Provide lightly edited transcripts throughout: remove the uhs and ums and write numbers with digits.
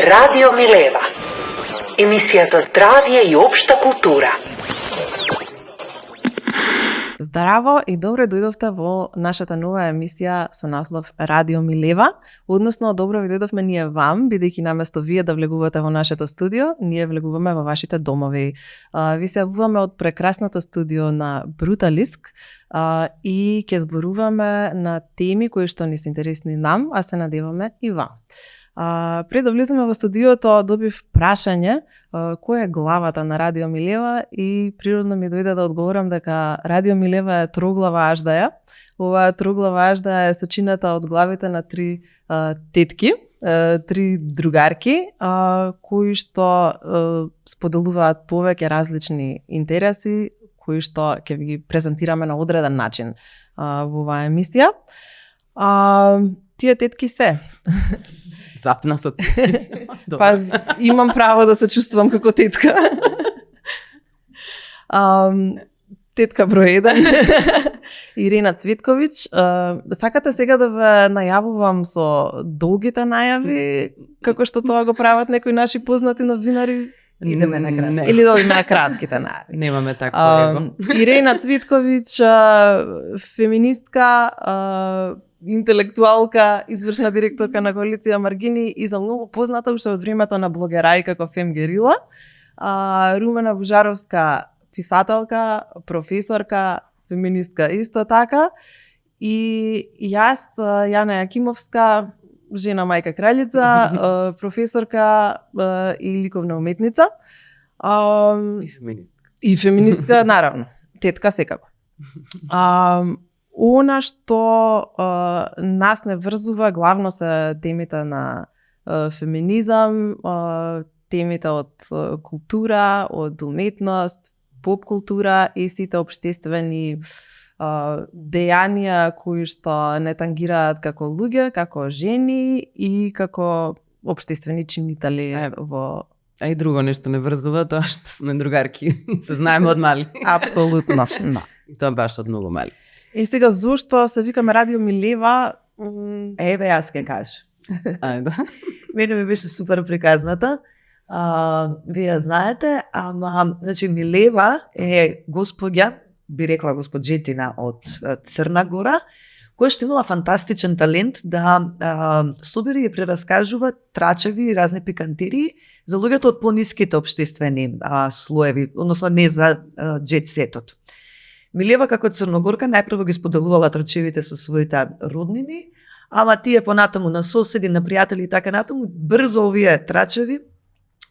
Радио Милева. Емисија за здравје и општа култура. Здраво и добре дојдовте во нашата нова емисија со наслов Радио Милева. Односно, добро ви дојдовме ние вам, бидејќи наместо вие да влегувате во нашето студио, ние влегуваме во вашите домови. Ви се јавуваме од прекрасното студио на Бруталиск и ќе зборуваме на теми кои што ни се интересни нам, а се надеваме и вам. Пред да влеземе во студиото, добив прашање која е главата на Радио Милева и природно ми дојде да одговорам дека Радио Милева е троглава аждаја. Оваа троглава аждаја е сочината од главите на три тетки, три другарки, кои што споделуваат повеќе различни интереси, кои што ќе ви ги презентираме на одреден начин во оваа емисија. Тие тетки се Запна со па имам право да се чувствувам како тетка. Тетка број 1 Ирина Цветковиќ. Сакате сега да ве најавувам со долгите најави, како што тоа го прават некои наши познати новинари? Идеме на кратки. Или да одиме на кратките најави? Немаме такво. Ирина Цветковиќ, феминистка, интелектуалка, извршна директорка на коалиција Маргини и за многу позната уште од времето на блогерај како Фем Герила. Румена Божаровска, писателка, професорка, феминистка исто така. И јас, Јана Јакимовска, жена, мајка, кралица, професорка и ликовна уметница. И феминистка. И феминистка, наравно. Тетка секако. Она што нас не врзува главно се темите на феминизам, темите од култура, од уметност, поп култура и сите општествени дејанија кои што не тангираат како луѓе, како жени и како општествени чинители во... А и друго нешто не врзува, тоа што сме другарки и се знаеме од мали. Апсолутно. И тоа баш од многу мали. И сега зошто се викаме Радио Милева? Еве јас ќе кажам. Ајде. Мене ми беше супер приказната. Вие знаете, ама значи Милева е господја, би рекла господжетина од Црна Гора, која што имала фантастичен талент да собери и прераскажува трачеви и разни пикантерии за луѓето од пониските општествени слоеви, односно не за джет сетот. Милева како црногорка најпрво ги споделувала трачевите со своите роднини, ама тие понатаму на соседи, на пријатели и така натаму, брзо овие трачеви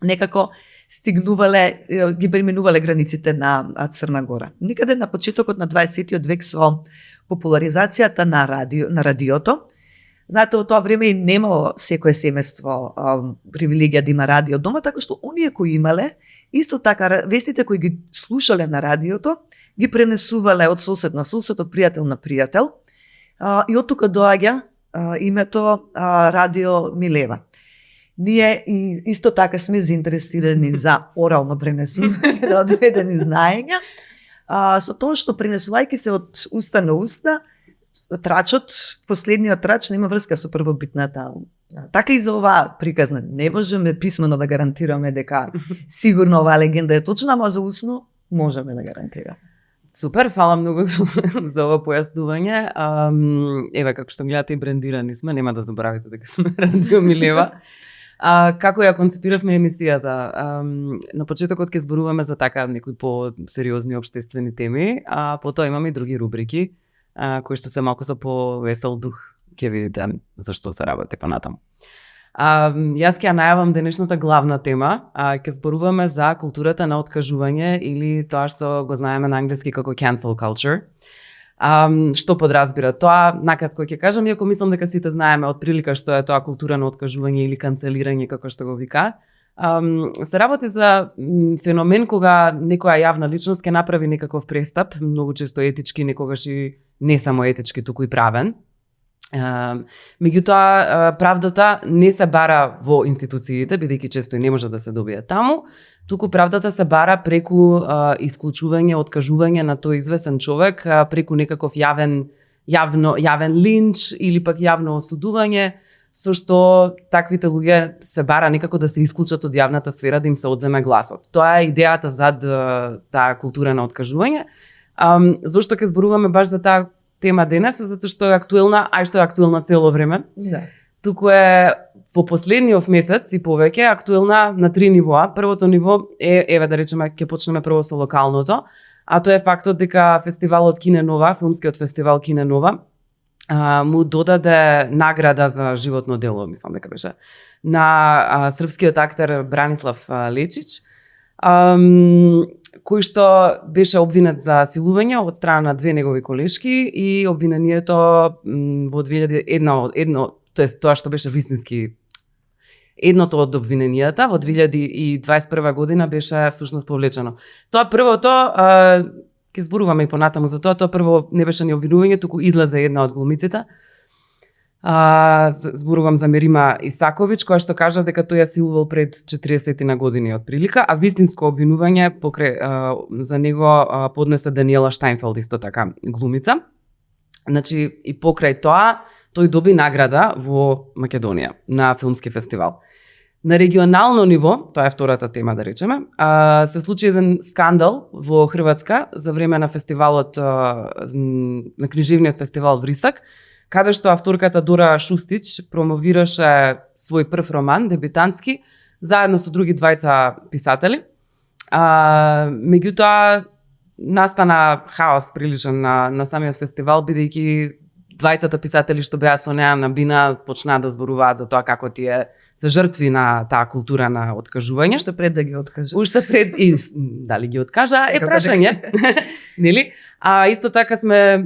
некако стигнувале, ги преминувале границите на Црна Гора. Никаде на почетокот на 20-тиот век со популаризацијата на радиото. Знаете, во тоа време и немало секое семејство привилегија да има радио дома, така што оние кои имале, исто така вестите кои ги слушале на радиото, ги пренесувале од сосед на сосед, од пријател на пријател. И од тука доаѓа името Радио Милева. Ние исто така сме заинтересирани за орално пренесување на одредени знаења, со тоа што пренесувајќи се од уста на уста, трачот, последниот трач нема врска со првобитната. Така и за оваа приказна. Не можеме писмено да гарантираме дека сигурно оваа легенда е точна, ама за усно можеме да гарантираме. Супер, фала многу за ова појаснување. Еве, како што гледате и брендирани сме, нема да забравите дека сме Радио Милева. Како ја концепиравме емисијата? На почетокот ќе зборуваме за така некои по-сериозни општествени теми, а потоа имаме и други рубрики, кои што се малку со повесел дух. Ќе видите зашто се работи понатаму. Јас ќе ја најавам денешната главна тема. Ќе зборуваме за културата на откажување или тоа што го знаеме на англиски како cancel culture. Што подразбира тоа? Накратко ќе кажам, иако мислам дека сите знаеме од прилика што е тоа култура на откажување или канцелирање, како што го вика. Се работи за феномен кога некоја јавна личност ќе направи некаков престап, многу често етички, некогаш и не само етички, туку и правен. Меѓутоа, правдата не се бара во институциите, бидејќи често и не може да се добие таму, туку правдата се бара преку исклучување, откажување на тој извесен човек, преку некаков јавен линч или пак јавно осудување, со што таквите луѓе се бара некако да се исклучат од јавната сфера, да им се одземе гласот. Тоа е идејата зад таа култура на откажување. Зошто ќе зборуваме баш за таа тема денес? Затоа што е актуелна, а што е актуелна цело време. Да. Туку е во последниот месец и повеќе актуелна на 3 нивоа. Првото ниво е, еве да речеме, ќе почнеме прво со локалното, а тоа е фактот дека фестивалот Кине Нова, филмскиот фестивал Кине Нова, му додаде награда за животно дело, мислам дека беше, на српскиот актер Бранислав Лечич, кој што беше обвинет за силување од страна на 2 негови колешки и обвинението во 2001, тоест тоа што беше вистински едното од обвиненијата во 2021 година беше всушност повлечено. Тоа првото, ќе зборуваме и понатаму за тоа прво не беше ни обвинување, туку излезе една од глумиците. Зборувам за Мерима Исаковиќ, која што кажа дека тој ја силувал пред 40 на години од прилика, а вистинско обвинување за него поднесе Даниела Штајнфелд, исто така глумица. Значи, и покрај тоа, тој доби награда во Македонија на филмски фестивал. На регионално ниво, тоа е втората тема да речеме, се случи еден скандал во Хрватска за време на фестивалот, на книжевниот фестивал Врисак, каде што авторката Дора Шустич промовираше свој прв роман, дебютантски, заедно со други двајца писатели. Меѓутоа, настана хаос приличен на самиот фестивал, бидејќи двајцата писатели што беа со неа на бина почнаа да зборуваат за тоа како тие се жртви на таа култура на откажување. Уште пред да ги откажа. Уште пред и дали ги откажа е прашање. Нели? А исто така сме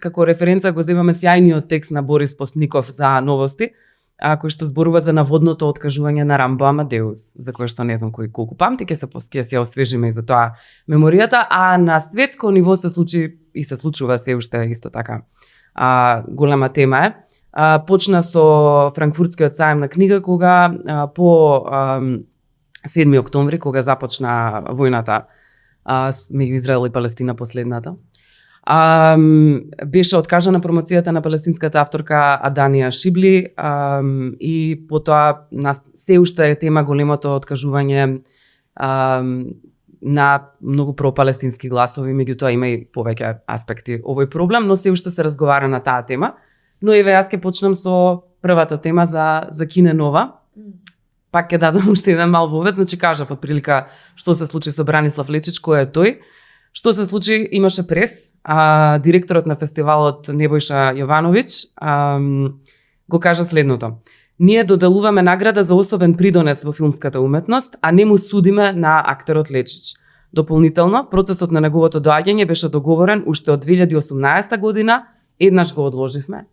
како референца го земаме сјајниот текст на Борис Постников за новости, кој што зборува за наводното откажување на Рамбо Амадеус, за кој што не знам кој колку памти, ќе се освежиме и за тоа меморијата, а на светско ниво се случи и се случува се уште исто така. Голема тема е. Почна со Франкфуртскиот сајм на книга, кога по 7 октомври, кога започна војната меѓу Израел и Палестина последната, беше откажана промоцијата на палестинската авторка Адания Шибли и потоа се уште е тема големото откажување на многу пропалестински гласови, меѓутоа има и повеќе аспекти овој проблем, но се уште се разговара на таа тема. Но еве јас ќе почнам со првата тема за Кине Нова. Пак ќе дадам уште еден мал вовед, значи кажав од прилика што се случи со Бранислав Лечич, кој е тој. Што се случи, имаше прес, директорот на фестивалот Небојша Јовановиќ го кажа следното: ние доделуваме награда за особен придонес во филмската уметност, а не му судиме на актерот Лечич. Дополнително, процесот на неговото доаѓање беше договорен уште од 2018 година, еднаш го одложивме.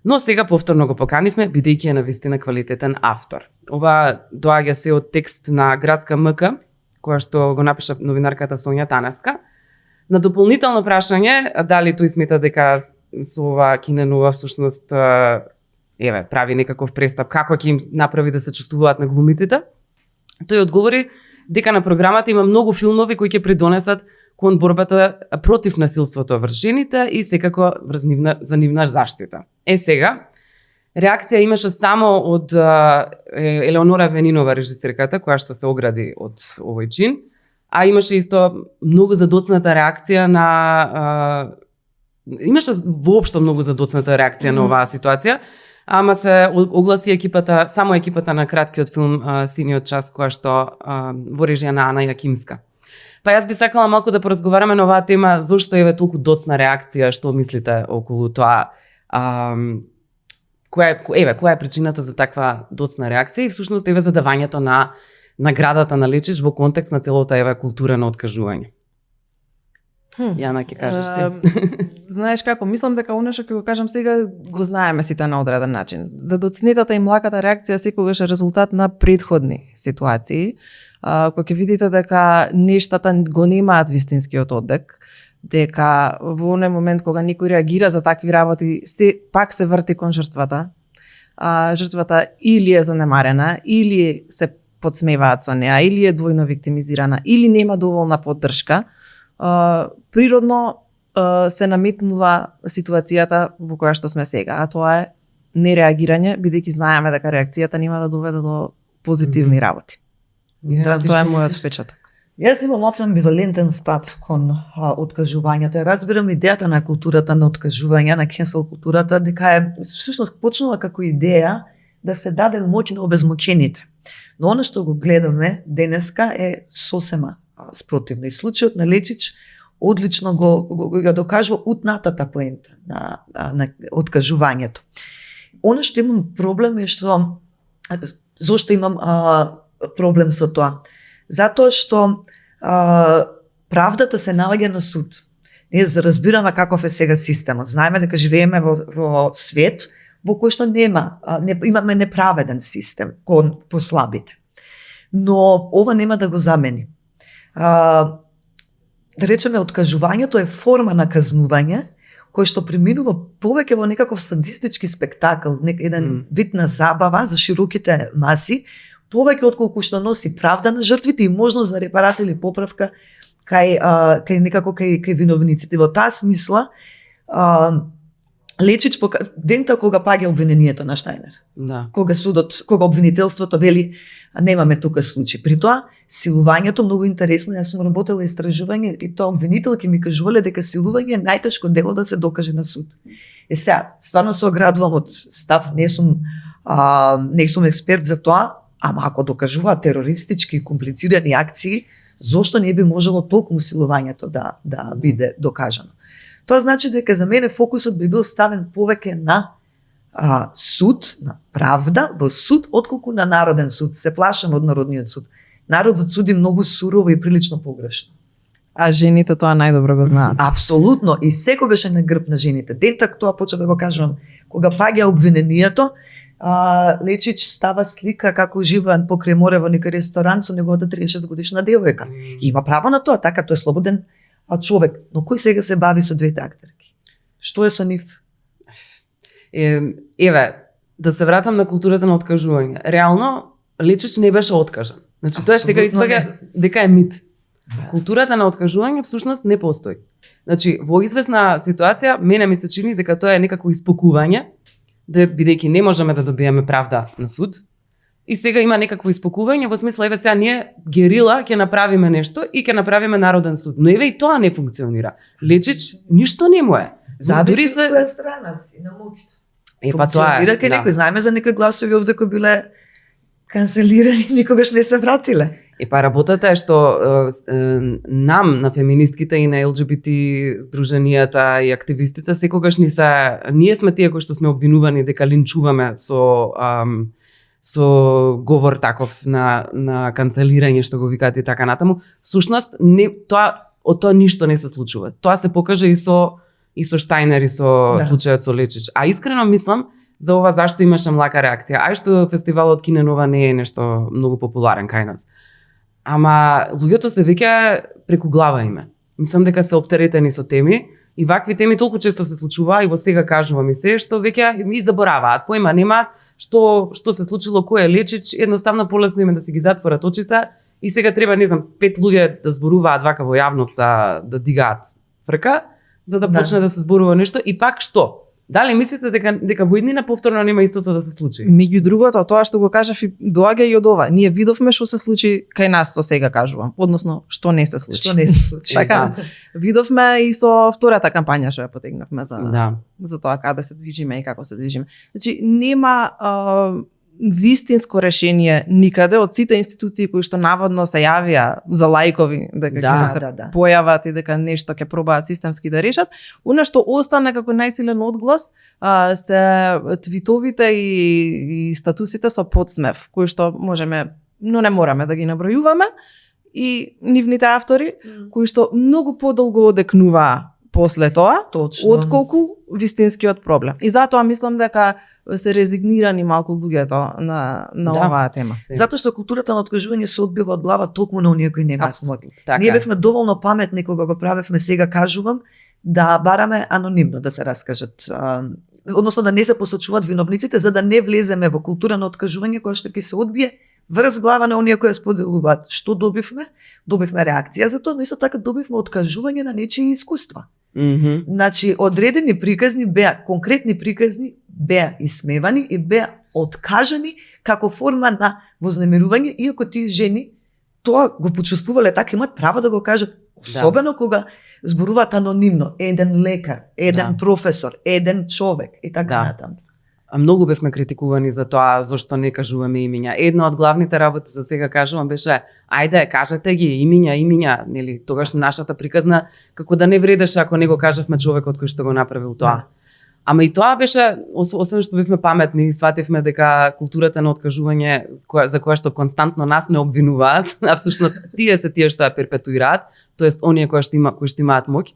Но сега повторно го поканивме, бидејќи е навистина квалитетен автор. Ова доаѓа се од текст на Градска МК, која што го напиша новинарката Сонја Танеска. На дополнително прашање, дали тој смета дека со ова Кине Нова всушност прави некаков престап, како ќе им направи да се чувствуваат на глумиците, тој одговори дека на програмата има многу филмови кои ќе придонесат кон борбата против насилството врз жените и секако за нивна заштита. Сега, реакција имаше само од Елеонора Венинова, режисерката, која што се огради од овој чин, а имаше исто многу задоцната реакција имаше воопшто многу задоцната реакција на оваа ситуација, ама се огласи екипата, само екипата на краткиот филм Синиот час, која што во режија на Ана Јакимска. Па јас би сакала малку да поразговараме на оваа тема, зошто е толку доцна реакција, што мислите околу тоа, која е причината за таква доцна реакција и всушност еве задавањето на наградата на Лечич во контекст на целата култура на откажување. Јана, ќе кажеш ти. Знаеш како, мислам дека оно што ќе го кажам сега го знаеме сите на одреден начин. Задоцнетата и млаката реакција секогаш е резултат на претходни ситуации, кога ќе видите дека нештата го немаат вистинскиот одек, дека во оној момент кога некој реагира за такви работи, пак се врти кон жртвата. Жртвата или е занемарена, или се подсмеваат со неа, или е двојно виктимизирана, или нема доволна поддршка. Природно се наметнува ситуацијата во која што сме сега, а тоа е нереагирање, бидејќи знаеме дека реакцијата нема да доведе до позитивни работи. Да, ти Тоа е што мојот мислиш? впечаток. Јас имам малку амбивалентен став кон откажувањето. Ја разбирам идејата на културата на откажување, на cancel културата, дека е всушност почнува како идеја да се даде моќ на обезмоќените. Но она што го гледаме денеска е сосема спротивно. И случајот на Лечич одлично го докажува утнатата поента на откажувањето. Она што имам проблем е што зошто имам проблем со тоа? Затоа што правдата се наоѓа на суд. Ние разбираме каков е сега системот. Знаеме дека живееме во свет во кој што имаме неправеден систем кон послабите. Но ова нема да го замени. Да речеме, откажувањето е форма на казнување кој што преминува повеќе во некаков садистички спектакл, еден вид на забава за широките маси, повеќе отколку што носи правда на жртвите и можност за репарација или поправка кај виновниците. Во таа смисла, Лечич дента кога паѓа обвинението на Штајнер. Да. Кога обвинителството вели немаме тука случај. При тоа силувањето многу интересно, јас сум работела истражување и тоа обвинителки ми кажувале дека силување е најтешко дело да се докаже на суд. Сега, стварно се оградувам од став, не сум експерт за тоа, ама ако докажуваат терористички и комплицирани акции, зошто не би можело толку силувањето да биде докажано? Тоа значи дека за мене фокусот би бил ставен повеќе на суд, на правда во суд, отколку на народен суд. Се плашам од народниот суд. Народот суди многу сурово и прилично погрешно. А жените тоа најдобро го знаат. Апсолутно, и секогаш е на грб на жените. Дентак тоа почва да го кажувам. Кога паѓа обвинението, Лечич става слика како живеан покрај море во некој ресторант со неговата 30 годишна девојка. И има право на тоа, така, тој е слободен човек. Но кој сега се бави со двете актерки? Што е со нив? Еве, да се вратам на културата на откажување. Реално, Лечич не беше откажан. Значи, тоа сега испаѓа дека е мит. Културата на откажување всушност не постои. Значи, во известна ситуација, мене ми се чини дека тоа е некако испокување, бидејќи не можеме да добиеме правда на суд. И сега има некакво испокување во смисла, еве сега ние герила ќе направиме нешто и ќе направиме народен суд. Но еве и тоа не функционира. Лечич ништо не му е. Зависи од која страна си на муките. Па тоа е. Функционира некој, знаеме за некои гласови овде кои биле канцелирани, никогаш не се вратиле. Па работата е што нам, на феминистките и на ЛГБТ здруженијата и активистите, секогаш ние сме тие кои што сме обвинувани дека линчуваме со говор таков на канцелирање, што го викаат и така натаму. Всушност, од тоа ништо не се случува. Тоа се покаже и со Штајнер и со случајот со Лечич. А искрено мислам за ова зашто имаше млака реакција. Ај што фестивалот Киненова не е нешто многу популарен кај нас. Ама луѓето се веќе преку глава име. Мислам дека се оптеретени со теми и вакви теми толку често се случуваат и во сега кажувам и се што веќе ми забораваат, поима немаат што се случило, кој е Лечич, едноставно полесно име да си ги затворат очите и сега треба, не знам, 5 луѓе да зборуваат вака во јавност да дигаат фрка, за да почне да се зборува нешто и пак што? Дали мислите дека во иднина повторно нема истото да се случи? Меѓу другото, тоа што го кажав и доаѓа и од ова. Ние видовме што се случи кај нас, со сега кажувам, односно што не се случи. Што не се случи. Така, видовме и со втората кампања што ја потегнавме за тоа каде се движиме и како се движиме. Значи нема вистинско решение никаде од сите институции кои што наводно се јавија за лајкови дека ќе се појават и дека нешто ќе пробаат системски да решат. Она што остана како најсилен одглас се твитовите и статусите со подсмев, кои што можеме, но не мораме да ги набројуваме, и нивните автори кои што многу подолго одекнуваа после тоа, отколку вистинскиот проблем. И затоа мислам дека се резигнирани малку луѓето на оваа тема. Затоа што културата на откажување се одбива од глава толку на оние кои немаат ноги. Ние бевме доволно паметни кога го правевме, сега кажувам, да бараме анонимно да се раскажат, односно да не се посочуваат виновниците, за да не влеземе во култура на откажување која што ќе се одбие врз глава на оние кои споделуваат. Што добивме? Добивме реакција за тоа, но исто така добивме откажување на нечии искуства. Значи, одредени приказни беа, конкретни приказни беа исмевани и беа откажани како форма на вознемирување, иако тие жени тоа го почувствувале така, имаат право да го кажат, особено кога зборуваат анонимно, еден лекар, еден професор, еден човек и така натаму. А многу бевме критикувани за тоа зашто не кажуваме имиња. Една од главните работи за сега кажувам беше ајде кажете ги имиња, нели, тогаш нашата приказна како да не вредеше ако не го кажавме човекот кој што го направил тоа. Ама и тоа беше, освен што бевме паметни, свативме дека културата на откажување за која што константно нас не обвинуваат, а всушност тие се тие што ја перпетуираат, тоест оние кои што имаат моќ.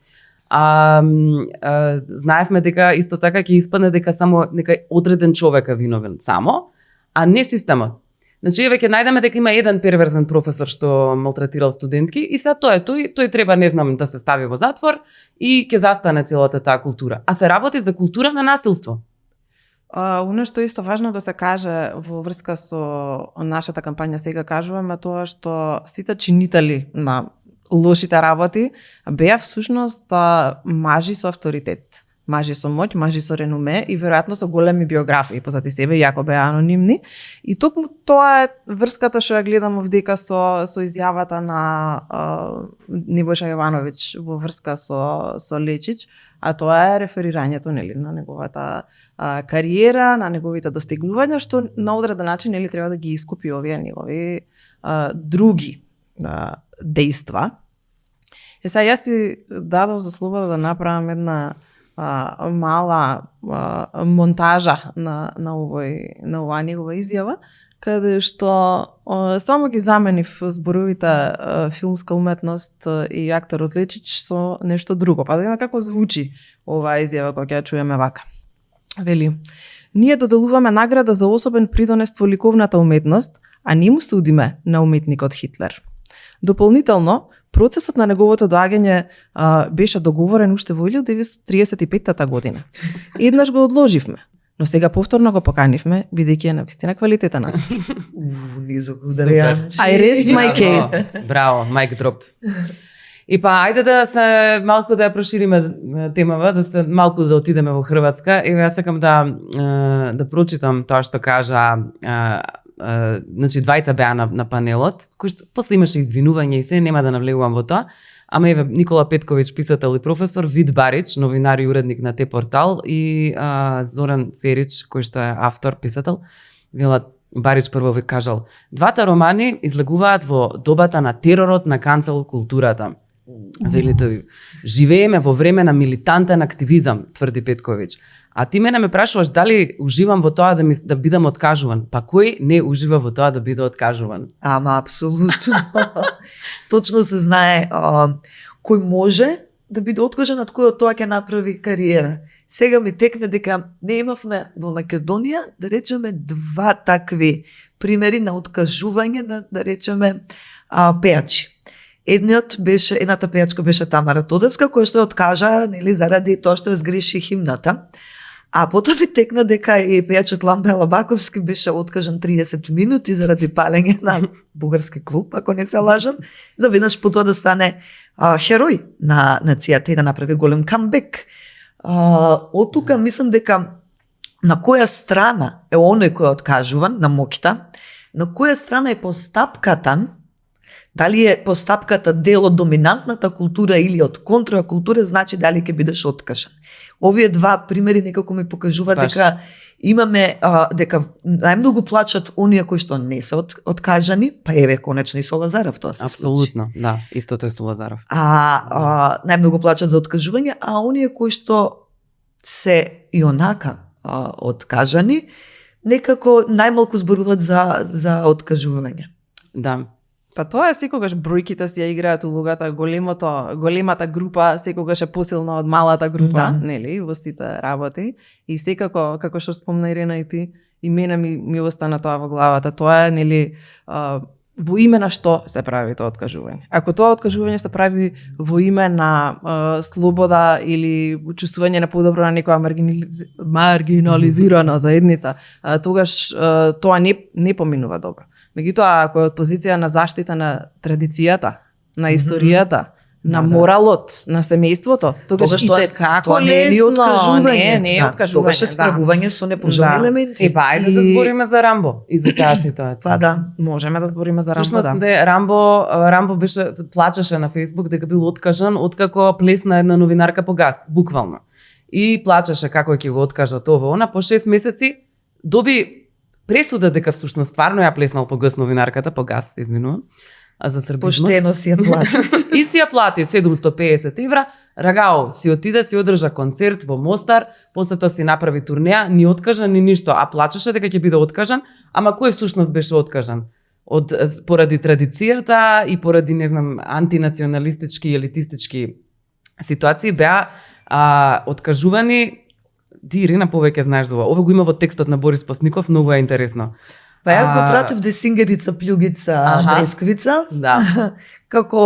Знаевме дека исто така ќе испадне дека само некај одреден човек е виновен само, а не системот. Значи, еве ќе најдеме дека има еден перверзен професор што малтретирал студентки и сега тој треба, не знам, да се стави во затвор и ќе застане целата таа култура. А се работи за култура на насилство. Оно што е исто важно да се каже во врска со нашата кампања сега кажуваме тоа што сите чинители на лошите работи беа всушност мажи со авторитет, мажи со моќ, мажи со реноме и веројатно со големи биографии позади себе, иако беа анонимни. И токму тоа е врската што ја гледам овдека со изјавата на Небојша Јовановиќ во врска со Лечич, а тоа е реферирањето, нели, на неговата кариера, на неговите достигнувања, што на одреден начин, нели, треба да ги искупи овие негови други дејства. И сега јас си дадов за слобода да направам една мала монтажа на оваа негова изјава, каде што само ги заменив зборовите филмска уметност и акторот Лечич со нешто друго. Па да видиме како звучи оваа изјава кога ќе ја чуеме вака. Вели: ние доделуваме награда за особен придонес во ликовната уметност, а не му судиме на уметникот Хитлер. Дополнително, процесот на неговото доаѓање беше договорен уште во 1935 година. Еднаш го одложивме, но сега повторно го поканивме, бидејќи е навистина квалитетен. I rest my case. Браво, mic drop. И па ајде да се малку да ја прошириме темава, да се малку да отидеме во Хрватска. Ево јас сакам да прочитам тоа што кажа значи двајца беа на панелот, кој што после имаше извинување и се, нема да навлегувам во тоа. Ама еве Никола Петковиќ, писател и професор, Вид Барич, новинар и уредник на Т-портал и Зоран Ферич, кој што е автор, писател. Велат Барич прво ви кажал: двата романи излегуваат во добата на теророт на канцел културата. Вели тој: живееме во време на милитантен активизам, тврди Петковиќ. А ти мене ме прашуваш дали уживам во тоа да бидам откажуван. Па кој не ужива во тоа да биде откажуван? Ама апсолутно. Точно се знае кој може да биде откажан, од кој од тоа ќе направи кариера. Сега ми текне дека не имавме во Македонија, да речеме, два такви примери на откажување на, да речеме, пејачи. Едната пејачка беше Тамара Тодевска, која што ја откажа, нели, заради тоа што ја сгреши химната. А потоа ми текна дека и пејачот Ламбе Лабаковски беше откажан 30 минути заради палење на бугарски клуб, ако не се лажам, за веднаш потоа да стане херој на нацијата и да направи голем камбек. Од тука мислам дека на која страна е оној кој е откажуван на моќта, на која страна е постапката, дали е постапката дел од доминантната култура или од контракултура, значи дали ќе бидеш откажан. Овие два примери некако ми покажуваат дека имаме дека најмногу плачат оние кои што не се откажани, па еве конечно и со Лазаров тоа се случи. Апсолутно, да, истото е со Лазаров. Најмногу плачат за откажување, а оние кои што се и онака откажани, некако најмалку зборуваат за откажување. Да. Па тоа е секогаш бројките си ја играат улогата, големата група секогаш е посилна од малата група, нели, во сите работи. И секако, како што спомна Ирена и ти, и мене ми остана тоа во главата. Тоа е, нели, во име на што се прави тоа откажување. Ако тоа откажување се прави во име на слобода или чувствување на подобро на некоја маргинализирана заедница, тогаш тоа не поминува добро. Меѓутоа, ако е од позиција на заштита на традицијата, на историјата, на моралот, на семејството, тогаш и како тоа не е ни откажување. не е откажување. Тогаш е справување со непожелни елементи. Епа, ајде да збориме за Рамбо и за таа ситуација. Па да. Можеме да збориме за Рамбо, Всушност, да. Рамбо беше плачеше на Фејсбук дека бил откажан откако плесна една новинарка по газ, буквално. И плачеше како ќе го откажат ова. Она по 6 месеци доби пресуда дека всушност стварно ја плеснал по газ новинарката, по газ, извинувам, а за србизмот. Поштено си ја плати. И си ја плати 750 евра, Рагао си отиде, си одржа концерт во Мостар, после тоа си направи турнеја, ни откажа ни ништо, а плачеше дека ќе биде откажан, ама кој всушност беше откажан? Поради традицијата и поради, не знам, антинационалистички и елитистички ситуации беа откажувани. Ти, Ирина, повеќе знаеш за ова. Ова го има во текстот на Борис Посников, многу е интересно. Па јас го пратив Десингерица, Плюгица, Бресквица. Да. Како,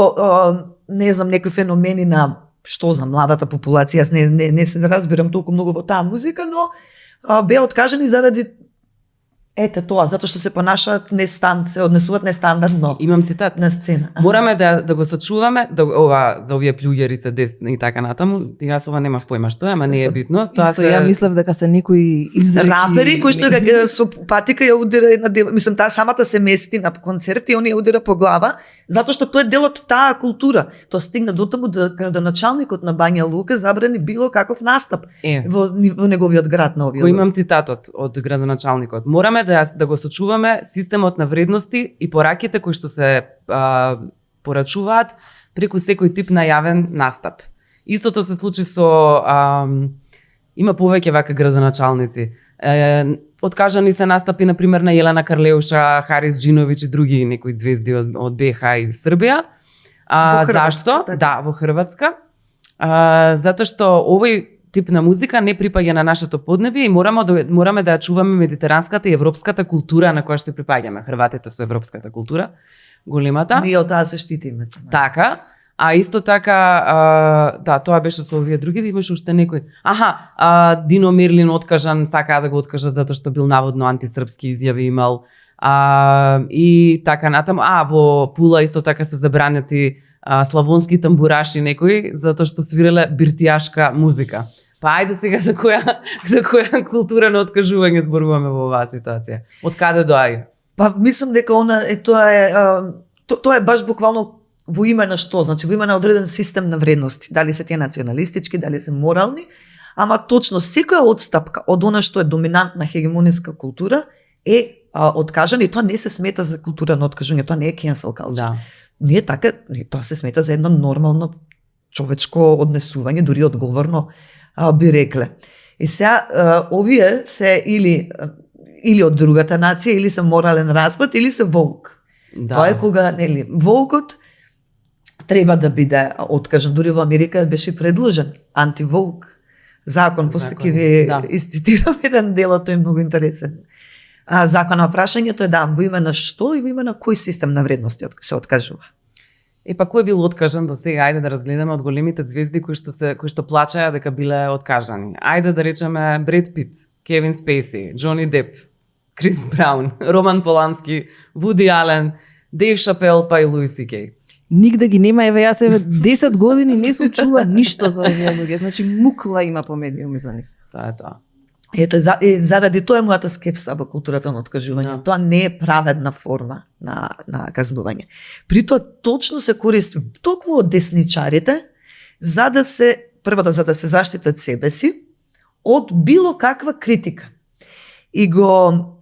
не знам, некои феномени на што за младата популација, јас не се разбирам толку многу во таа музика, но беа откажани заради тоа, затоа што се понашаат се однесуваат нестандардно Имам цитат. на сцена. Мораме да го сочуваме, ова за овие плюѓерица десни и така натаму. Јас ова немав појма што е, ама не е битно. Исто ја мислев дека се некои изреки. Рапери кои што со патика ја удира една мислам таа самата се мести на концерт и он ја удира по глава, затоа што тоа е дел од таа култура. Тоа стигна до таму да градоначалникот на Бања Лука забрани било каков настап во неговиот град на овие. Кој имам цитатот од градоначалникот. Мораме да го сочуваме системот на вредности и пораките кои што се порачуваат преку секој тип на јавен настап. Истото се случи со има повеќе вака градоначалници. Откажани се настапи на пример на Јелена Карлеуша, Харис Джиновиќ и други некои звезди од БиХ и Србија. Зашто? Така. Да, во Хрватска. Затоа што овој тип на музика не припаѓа на нашето поднебие и мораме да ја чуваме медитеранската и европската култура на која што припаѓаме. Хрватите со европската култура, големата. Ние од таа се штитиме. Така. А исто така, да, тоа беше со овие други, имаше уште некој. Дино Мерлин откажан, сакаа да го откажа затоа што бил наводно антисрпски изјави имал. И така натаму. Во Пула исто така се забранети славонски тамбураши некои, затоа што свиреле биртијашка музика. Па ајде сега за која култура на откажување зборуваме во оваа ситуација? Од каде доаѓа? Па мислам дека тоа е баш буквално во име на што, значи во име на одреден систем на вредности, дали се тие националистички, дали се морални, ама точно секоја отстапка од она што е доминантна хегемониска култура е откажана и тоа не се смета за култура на откажување, тоа не е cancel culture. Да. Не е така, тоа се смета за едно нормално човечко однесување, дури одговорно би рекле. И сега овие се или од другата нација, или се морален распад, или се воук. Да. Тоа е кога, нели, воукот треба да биде откажан. Дури во Америка беше предложен антивоук закон, после ќе ви изцитирам еден дел од тој многу интересен. Закон на прашањето е во име на што и во име на кој систем на вредности се откажува. Па кој бил откажан до сега? Ајде да разгледаме од големите звезди кои што плачеа дека биле откажани. Ајде да речеме Бред Пит, Кевин Спейси, Џони Деп, Крис Браун, Роман Полански, Вуди Ален, Дейв Шапел, па и Луи Си Кей. Нигде ги нема, јас 10 години не сум чула ништо за овие луѓе. Значи мукла има по медиуми за нив. Тоа е тоа. Ето, заради тоа е мојата скепса во културата на откажување. Тоа не е праведна форма на казнување. При тоа точно се користи токму од десничарите за да се заштитат себе си од било каква критика. И го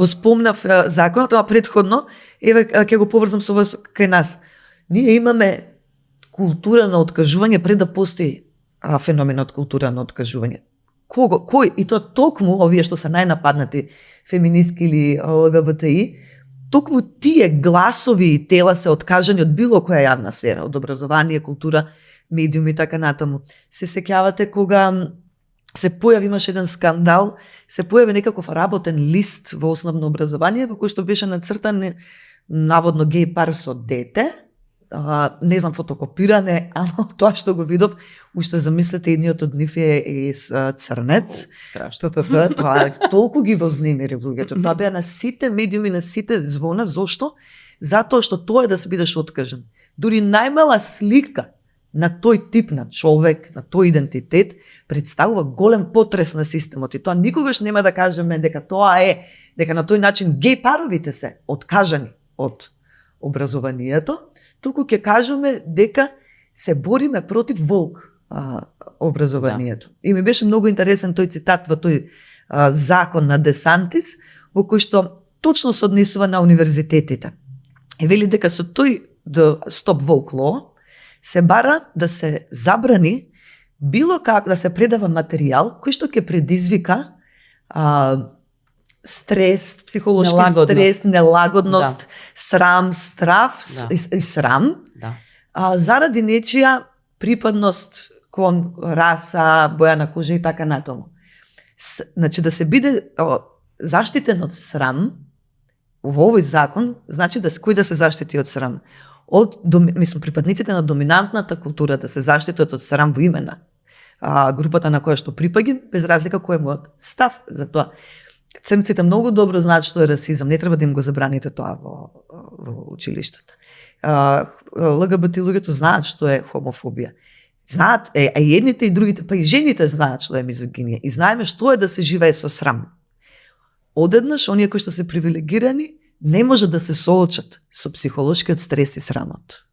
спомнав законот, ама предходно, ќе го поврзам со вас кај нас. Ние имаме култура на откажување пред да постои феноменот култура на откажување. Кој, и тоа токму овие што се најнападнати феминистки или ЛГБТИ, токму тие гласови и тела се откажани од било која јавна сфера, од образование, култура, медиуми и така натаму. Се сеќавате кога се појави, имаше еден скандал, се појави некаков работен лист во основно образование, во кој што беше нацртан наводно геј пар со дете, не знам, фотокопиране, ама тоа што го видов, уште замислете, едниот од нив е црнец. Страшно. Тоа толку ги вознемири луѓето. Тоа беа на сите медиуми, на сите звона. Зошто? Затоа што тоа е да се бидеш откажен. Дури најмала слика на тој тип на човек, на тој идентитет, представува голем потрес на системот. И тоа никогаш нема да кажеме дека тоа е, дека на тој начин геј паровите се откажани од образованието, туку ќе кажеме дека се бориме против волк образованието. Да. И ми беше многу интересен тој цитат во тој закон на Десантис, во кој што точно се однесува на универзитетите. И вели дека со тој Stop Woke Law се бара да се забрани било како да се предава материјал кој што ќе предизвика стрес, психолошки стрес, нелагодност, да. Срам, страф и срам, да. Заради нечија припадност кон раса, боја на кожа и така натаму. Значи да се биде заштитен од срам во овој закон, значи кој да се заштити од срам? Припадниците на доминантната култура да се заштитат од срам во име на групата на која што припаѓам, без разлика кој е мојот став за тоа. Црнците многу добро знаат што е расизам, не треба да им го забраните тоа во училиштата. ЛГБТ луѓето знаат што е хомофобија. Знаат, и едните и другите, па и жените знаат што е мизогинија. И знаеме што е да се живее со срам. Одеднаш, оние кои што се привилегирани, не може да се соочат со психолошкиот стрес и срамот.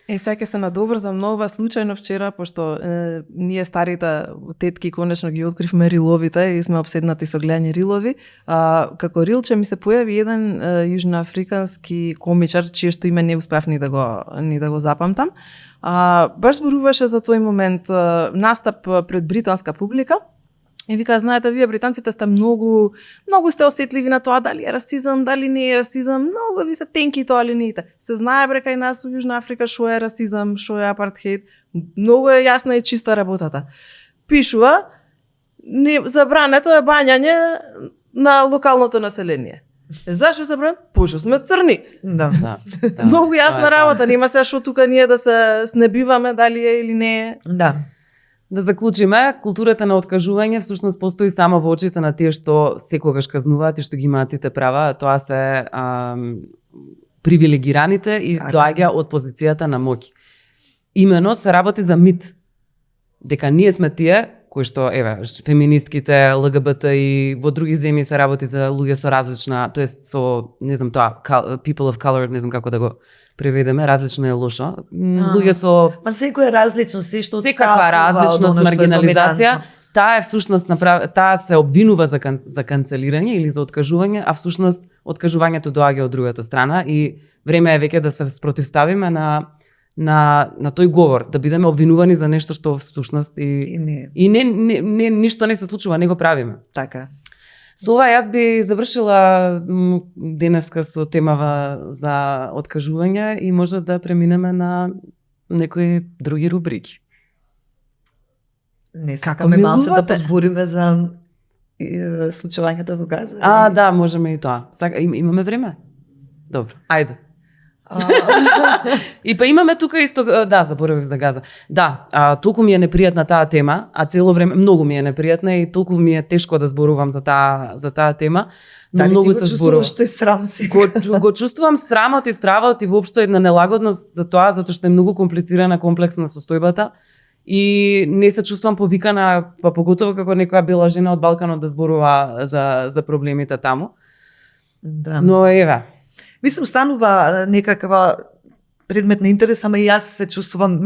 Сега ќе се надоврзам на ова случајно вчера, пошто ние старите тетки конечно ги откривме риловите и сме обседнати со гледање рилови. Како рилче ми се појави еден јужноафрикански комичар, чие што име не успеав ни да го запамтам. Баш зборуваше за тој момент настап пред британска публика. И вика, знаете, вие британците сте многу сте осетливи на тоа дали е расизам, дали не е расизам, многу ви се тенки тоа линиите. Се знае бре кај нас во Јужна Африка што е расизам, што е апартхеид, многу е јасна и чиста работата. Пишува, забрането е бањање на локалното население. Зашо забран? Пошто сме црни. Да. Многу јасна работа, нема се што тука ние да се снебиваме дали е или не е. Да. Да заклучиме, културата на откажување всушност постои само во очите на тие што секогаш казнуваат и што ги имаат сите права, тоа се привилегираните и доаѓа од позицијата на моќ. Имено се работи за мит, дека ние сме тие кои што, феминистките, ЛГБТ и во други земји се работи за луѓе со различна, тоест со, не знам тоа, people of color, не знам како да го преведеме, различно е лошо. Луѓе со... Ма секој е различно, што секаква различност, маргинализација, таа е всушност таа се обвинува за канцелирање или за откажување, а всушност откажувањето доаѓа од другата страна и време е веќе да се спротивставиме на тој говор, да бидеме обвинувани за нешто што всушност и не ништо не се случува, не го правиме. Така. Со ова јас би завршила денеска со темава за откажување и може да преминеме на некои други рубрики. Не сакаме малце да позбориме за случувањето во Газа. Да, можеме и тоа. Имаме време? Добро, ајде. И па имаме тука исто, заборавив за Газа. Толку ми е непријатна таа тема, а цело време многу ми е непријатна и толку ми е тешко да зборувам за таа тема, но многу се зборува. Што е срам си. Го чувствувам срамот и стравот и воопшто една нелагодност за тоа, затоа што е многу комплицирана, комплексна состојбата и не се чувствувам повикана, па поготово како некоја бела жена од Балканот да зборува за проблемите таму. Да. Но Мислам, станува некаква предмет на интерес, ама и јас се чувствувам,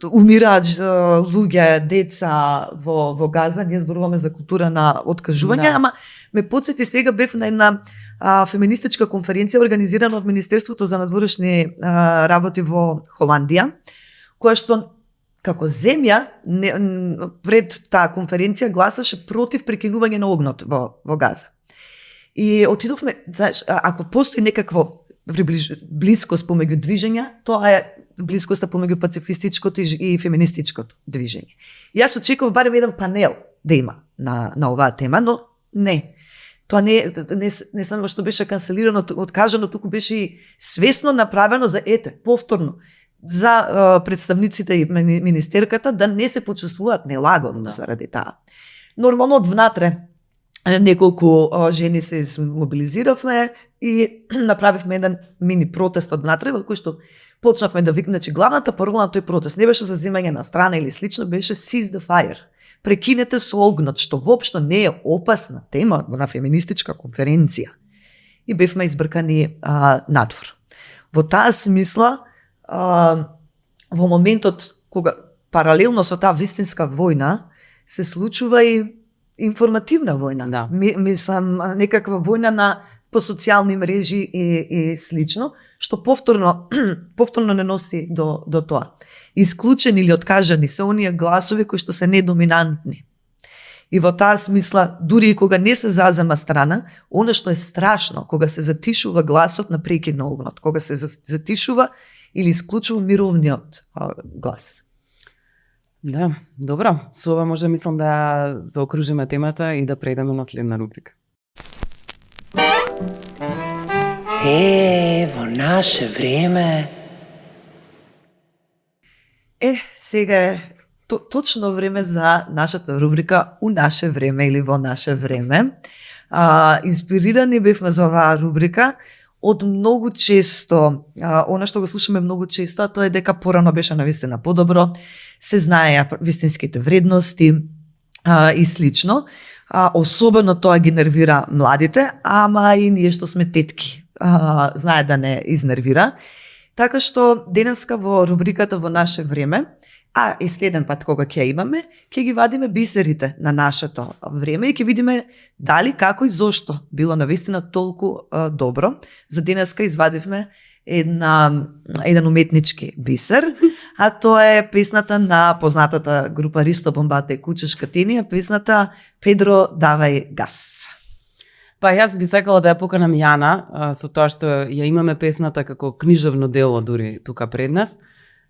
умираат луѓе, деца во Газа, ние зборуваме за култура на откажување, ама ме потсети сега бев на една феминистичка конференција организирана од Министерството за надворешни работи во Холандија, која што како земја пред таа конференција гласаше против прекинување на огнот во Газа. И отидовме, знаеш, ако постои некакво блискост помеѓу движења, тоа е блискоста помеѓу пацифистичкото и феминистичкото движење. Јас очекував барем еден панел да има на оваа тема, но не. Тоа не само што беше канцелирано, откажано, туку беше и свесно направено за повторно за представниците и министерката да не се почувствуваат нелагодно заради таа. Нормално од внатре неколку жени се мобилизиравме и направивме еден мини протест од внатре, во кој што почнавме да викнеме, значи главната парола на тој протест не беше за земање на страна или слично, беше Seize the Fire. Прекинете со огнот, што воопшто не е опасна тема на феминистичка конференција. И бевме избркани надвор. Во таа смисла, во моментот кога паралелно со таа вистинска војна се случува и информативна војна. Да. Мислам, некаква војна по социјални мрежи и слично, што повторно не носи до тоа. Исклучени или откажани се оние гласови кои што се недоминантни. И во таа смисла, дури и кога не се зазема страна, она што е страшно, кога се затишува гласот на прекин на огнот, кога се затишува или исклучува мировниот глас. Да, добро. Со ова може мислам да заокружиме темата и да преидеме на следна рубрика. Во наше време. Сега е точно време за нашата рубрика У наше време или Во наше време. Инспирирани бевме за оваа рубрика од многу често, она што го слушаме многу често, тоа е дека порано беше навистина подобро, се знаеа вистинските вредности и слично. Особено тоа ги нервира младите, ама и ние што сме тетки знае да не изнервира. Така што денеска во рубриката Во наше време, и следен пат кога ќе имаме, ќе ги вадиме бисерите на нашето време и ќе видиме дали, како и зошто било навистина толку добро. За денеска извадивме еден уметнички бисер, а тоа е песната на познатата група Ристо Бомбата и Кучешка Тенија, песната Педро давај гас. Па јас би сакала да ја поканам Јана, со тоа што ја имаме песната како книжевно дело дури тука пред нас,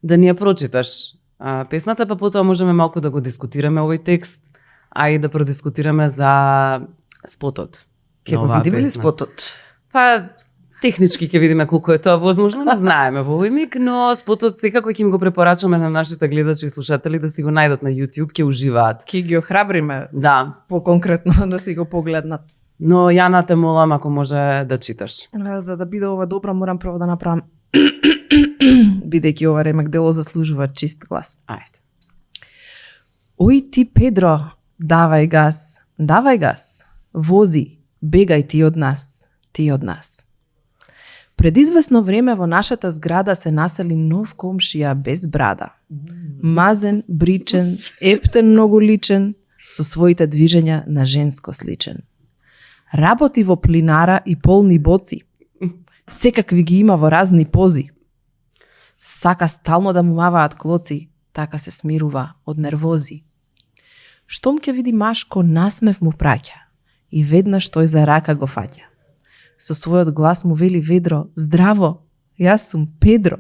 да ни ја прочиташ песната, па потоа можеме малку да го дискутираме овој текст, а и да продискутираме за спотот. Ќе го видиме ли спотот? Па технички ќе видиме колку е тоа возможно, не знаеме во овој миг, но спотот секако ќе им го препорачаме на нашите гледачи и слушатели да си го најдат на YouTube, ќе уживаат. Ќе ги охрабриме Да. по-конкретно да си го погледнат. Но Јана те молам ако може да читаш. За да биде ова добро, морам прво да направам бидејќи ова ремек дело заслужува чист глас. Ајде. Ој ти Педро, давај газ, вози, бегај ти од нас. Пред известно време во нашата зграда се насели нов комшија без брада. Мазен, бричен, ептен многу личен, со своите движења на женско сличен. Работи во плинара и полни боци. Секакви ги има во разни пози. Сака стално да му маваат клоци, така се смирува од нервози. Штом ќе види машко, насмев му праќа и веднаш тој за рака го фаќа. Со својот глас му вели ведро: здраво, јас сум Педро.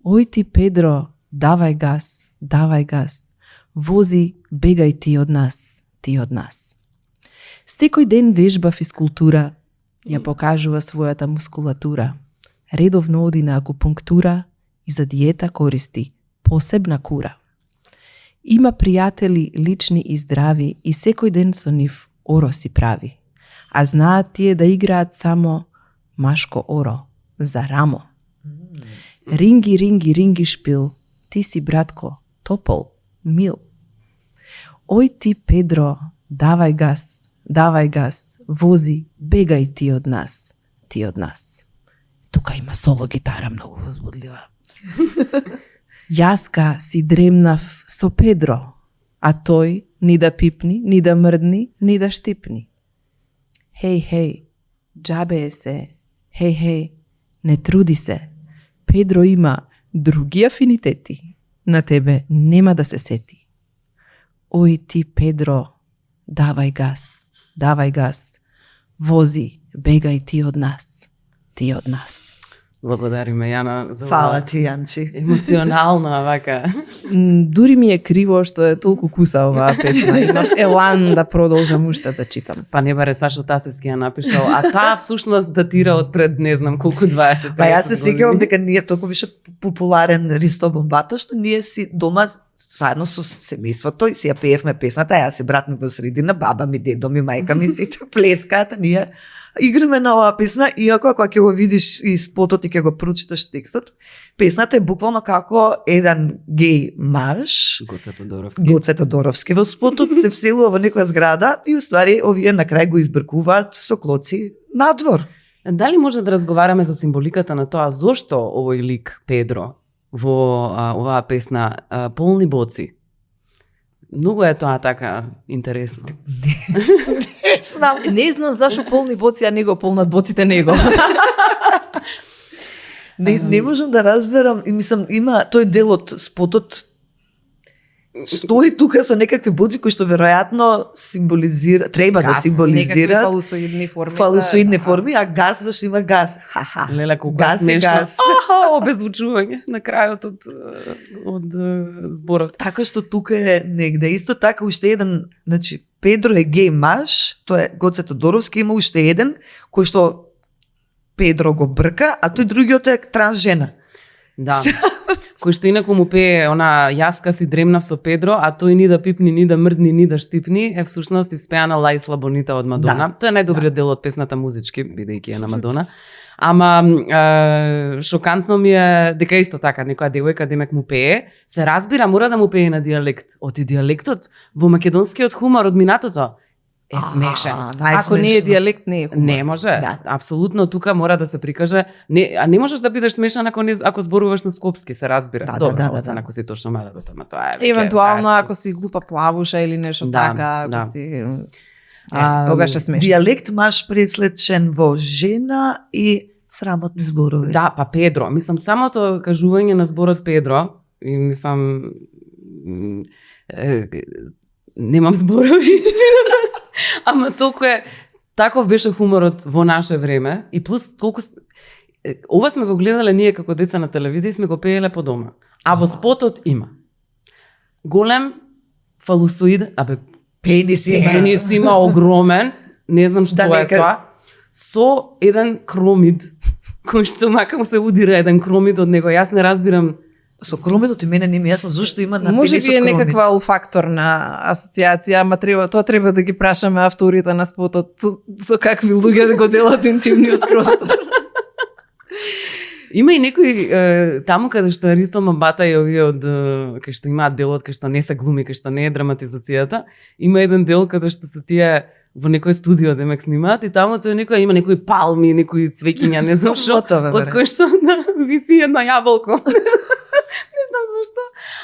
Ој ти Педро, давај газ, вози, бегај ти од нас. Секој ден вежба физкултура, ја покажува својата мускулатура. Редовно оди на акупунктура и за диета користи посебна кура. Има пријатели лични и здрави и секој ден со нив оро си прави. А знаат тие да играат само машко оро за рамо. Ринги шпил, ти си братко, топол, мил. Ој ти Педро, давај газ, вози, бегај ти од нас. Тука има соло гитара многу возбудлива. Јаска си дремнав со Педро, а тој ни да пипни, ни да мрдни, ни да штипни. Хеј, џабе е се, хеј, не труди се. Педро има други афинитети, на тебе нема да се сети. Ој ти Педро, давај газ, вози, бегај ти од нас. Благодариме Јана за Фала ова ти, Јанчи. емоционална вака. Дури ми е криво што е толку куса оваа песна. Имав елан да продолжам уште да читам. Па не баре Сашо Тасевски ја напишал, а таа всушност датира од пред не знам колку 20. Па јас се 30 сеќавам години. дека ние толку беше популарен Ристо Бомбата, што ние си дома заедно со семејството и си ја пеевме песната, јас и брат ми во средина, баба ми, дедо ми, мајка ми, сите плескаат, а ние играме на оваа песна, иако кога ќе го видиш и спотот и ќе го прочиташ текстот, песната е буквално како еден геј маж, Гоце Тодоровски. Гоце Тодоровски во спотот, се вселува во некоја зграда и уствари овие на крај го избркуваат со клоци надвор. Дали може да разговараме за символиката на тоа зошто овој лик Педро во оваа песна полни боци? Многу е тоа така интересно. Не знам. Не знам зашо полни боци, а него полнат боците него. Не можам да разберам, и мислам, има тој дел од спотот стои тука со некакви боци кои што веројатно символизира, треба да Газ, символизираат фалусоидни форми. фалусоидни форми, а газ зашто има газ. Ха-ха. Леле, колку Газ е смешно. газ. Аха, обезвучување на крајот од зборот. Така што тука е негде. Исто така уште еден, значи Педро е геј маж, тоа е Гоце Тодоровски, има уште еден кој што Педро го брка, а тој другиот е транс жена. Да. Кој што инаку му пее она јаска си дремнав со Педро, а тој ни да пипни, ни да мрдни, ни да штипни, е всушност испеана Лај Слабонита од Мадона. Да. Тоа е најдобриот дел од песната музички, бидејќи е на Мадона. Ама шокантно ми е дека исто така некоја девојка демек му пее, се разбира мора да му пее на дијалект. Оти дијалектот во македонскиот хумор од минатото е смешен. Ако не е дијалект, не е хумор. Не може. Да. Апсолутно тука мора да се прикаже. Не можеш да бидеш смешан ако зборуваш на скопски, се разбира. Да, Добро, да, освен да. ако си точно мелебот, ама тоа е веќе Евентуално фарски. ако си глупа плавуша или нешто Да, така, ако да. си А, тогаш е смешно. Дијалект маж преслечен во жена и срамотни зборови. Да, па Педро. Мислам, самото кажување на зборот Педро, и мислам, немам зборови, извинете, ама толку е, таков беше хуморот во наше време, и плюс колку... Ова сме го гледале ние како деца на телевизија и сме го пееле по дома. А во спотот има голем фалусоид, Пенис има. пенис има огромен, не знам што Да, е нека- тоа, со еден кромид, кој што мака му се удира еден кромид од него. Јас не разбирам. Со кромидот и мене не ми е јасно зошто има на Може пенисот би е кромид. некаква олфакторна асоциација, ама тоа треба да ги прашаме авторите на спотот со какви луѓе го делат интимниот простор. Има и некои таму каде што Аристо Мамбата и овие од кај што имаат делот кај што не се глуми, кај што не е драматизацијата, има еден дел каде што се тие во некој студио демек снимаат и таму тоа некој има некои палми, некои цвеќиња, не знам што, Мотове, од бре. кој што виси едно јаболко. Не знам зашто.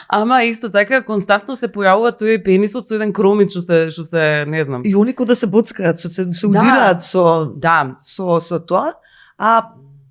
Ама исто така константно се појавува тој пенисот со еден кромид што се не знам. И они кога да се боцкаат, се Да. удираат со Да, со тоа, а